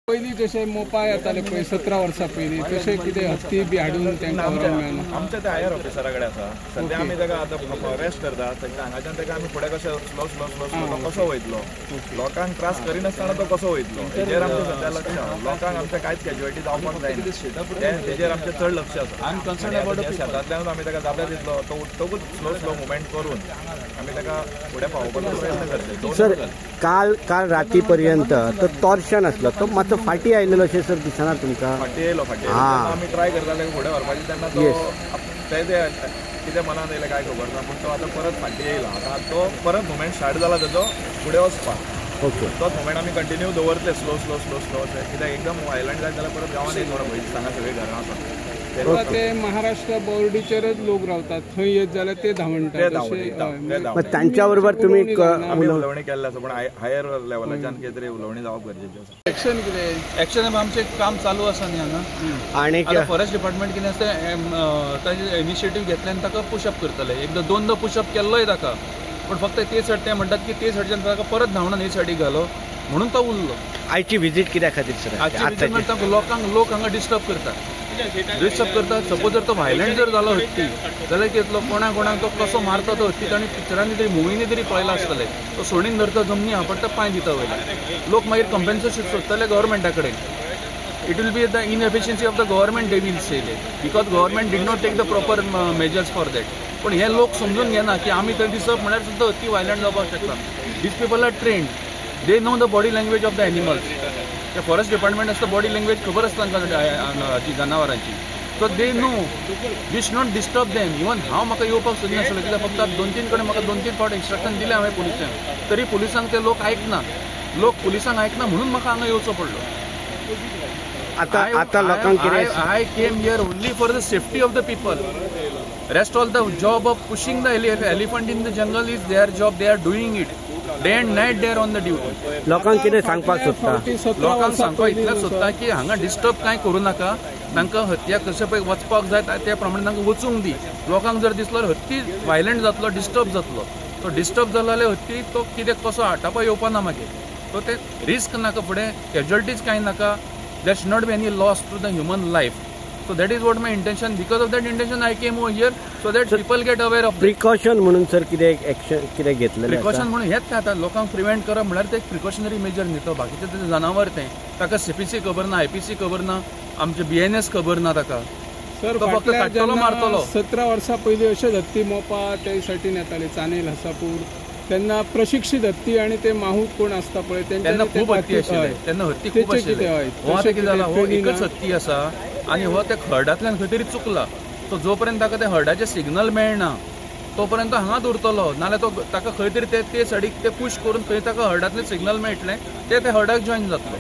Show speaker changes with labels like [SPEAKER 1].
[SPEAKER 1] पयलीं जशें मोपा येताले पळय 17 वर्सां पयलीं तशें कितें हत्ती बी हाडून तांकां व्हरूंक मेळना.
[SPEAKER 2] आमचे ते हायर ऑफिसरा कडेन आसा. सद्या आमी ताका आतां रेस्ट करता. हांगाच्यान ताका आमी फुडें कशें स्लो स्लो स्लो स्लो तो कसो वयतलो, लोकांक त्रास करिनासतना तो कसो वयतलो हेजेर आमचें सद्या लक्ष आसा. लोकांक आमचें कांयच कॅज्युअलिटी जावपाक जायना तेजेर आमचें चड लक्ष आसा. शेतांतल्यानूच आमी ताका जाब्या दितलो, तो उठ्ठकूच स्लो स्लो मुवमेंट करून आमी ताका फुडें पावोवपाचो प्रयत्न करतले.
[SPEAKER 3] सर, काल काल राती पर्यंत तो टॉर्शन आसलो, तो मातसो फाटी आयलेलो अशें सर दिसना तुमकां?
[SPEAKER 2] फाटी येयलो, फाटी आमी ट्राय करताले फुडें व्हरपाची, तेन्ना तो ते कितें मनान येयलें कांय खबर ना, पूण तो आतां परत फाटी येयला. आतां तो परत मुवमेंट स्टार्ट जाला तेजो फुडें वचपाक.
[SPEAKER 3] ओके,
[SPEAKER 2] तोच मुवमेंट आमी कंटिन्यू दवरतले स्लो स्लो स्लो स्लो. कित्याक एकदम वायलंट जायत जाल्यार परत गांवांत एक थोडो भंय दिसता, हांगा सगळीं घरां आसा.
[SPEAKER 1] ते महाराष्ट्र बोर्डीचेरच लोक रावतात, थंय येत जाल्यार ते धांवणटात.
[SPEAKER 3] तांच्या बरोबर तुमी
[SPEAKER 2] आमी उलोवणी केल्लें आसा, पूण हायर लेवलाच्यान कितें तरी उलोवणी जावप गरजेचें आसा.
[SPEAKER 1] एक्शन कितें?
[SPEAKER 4] एक्शन आमचें काम चालू आसा न्ही हांगा.
[SPEAKER 3] आनी
[SPEAKER 4] फॉरेस्ट डिपार्टमेंट कितें आसा ताजें इनिशिएटीव घेतलें आनी ताका पुशअप करतले. एकदां दोनदां पुशअप केल्लोय ताका, पूण फक्त ते सायड ते म्हणटात की ते सायडच्यान ताका परत धांवणान हे सायडीक घालो म्हणून तो उरलो.
[SPEAKER 3] आयची विजीट कित्या खातीर सर?
[SPEAKER 4] आयची विजीट लोकांक, लोक हांगा डिस्टर्ब करतात, डिस्टर्ब करतात. सपोज जर तो व्हायलंट जर जालो हत्ती जाल्यार कितें कोणा कोणाक तो कसो मारता तो हत्ती, ताणें पिक्चरांनी तरी मुवींनी तरी पळयलां आसतलें. तो सोणीन धरता, जमनी आपडटा, पांय दिता वयल्यान. लोक मागीर कंपेन्सेशन सोदतले गव्हर्मेंटा कडेन. It will be the inefficiency of the government, they will say, because government did not take the proper measures for that. पूण हे लोक समजून घेना की आमी थंय दिसप म्हळ्यार सुद्दां हत्ती व्हायलंट जावपाक शकता. These people are trained, they know the body language of the animals. ते फॉरेस्ट डिपार्टमेंट आसता, बॉडी लँग्वेज खबर आसता तांकां जनावरांची. So they know we should not disturb them. Even हांव म्हाका येवपाक सोदिनासलो, कित्याक फक्त 2-3 कडेन म्हाका 2-3 फावट इन्स्ट्रक्शन दिलें हांवें पुलिसांक, तरी पुलिसांक ते लोक आयकना. लोक पुलिसांक आयकना म्हणून म्हाका हांगा येवचो पडलो.
[SPEAKER 3] आतां आतां लोकांक कितें?
[SPEAKER 4] I came here only for the safety of the people. Rest all the job of pushing the elephant in the jungle is their job. They are doing it day and night, they are on the duty.
[SPEAKER 3] लोकांक कितें सांगपाक सोदता?
[SPEAKER 4] लोकांक सांगपाक इतलेंच सोदता की हांगा डिस्टर्ब कांय करूं नाका, तांकां हत्याक कशें पळय वचपाक जाय त्या प्रमाणे तांकां वचूंक दी. लोकांक जर दिसलो हत्ती व्हायलंट जातलो, डिस्टर्ब जातलो, तो डिस्टर्ब जालो जाल्यार हत्ती तो कितें कसो आटापा येवपा ना मागीर. सो ते रिस्क नाका, फुडें कॅज्युअलिटीज कांय नाका. There should not be any loss to the human life. So that is what my intention. Because of that intention I came over here so that people get aware of that.
[SPEAKER 3] Precaution म्हणून sir कितें action कितें घेतलें?
[SPEAKER 4] Precaution म्हणून हेच आतां लोकांक prevent करप म्हळ्यार ते प्रिकॉशनरी मेजर न्ही. तो बाकीचे ते जनावर तें ताका सीपीसी खबर ना, आयपीसी खबर ना, आमचे बीएनएस खबर ना ताका.
[SPEAKER 1] सर,
[SPEAKER 4] फक्त काडटलो मारतलो.
[SPEAKER 1] 17 वर्सां पयलीं अशेच हत्ती मोपा ते सायडीन येताले, चानेल, हसापूर, तेन्ना प्रशिक्षित हत्ती आणि ते माहूत कोण आसता पळय
[SPEAKER 4] तेन्ना खूब हत्ती आशिल्ले, तेन्ना हत्ती खूब आशिल्ले. हो आतां कितें जाला, हो एकच हत्ती आसा आनी हो त्या हर्डांतल्यान खंय तरी चुकला. तो जो पर्यंत ताका त्या हर्डाचें सिग्नल मेळना तो पर्यंत हांगाच उरतलो, नाल्यार तो ताका खंय तरी ते सायडीक ते पुश करून खंय ताका हर्डांतलें सिग्नल मेळटलें ते त्या हर्डाक जॉयन जातलो.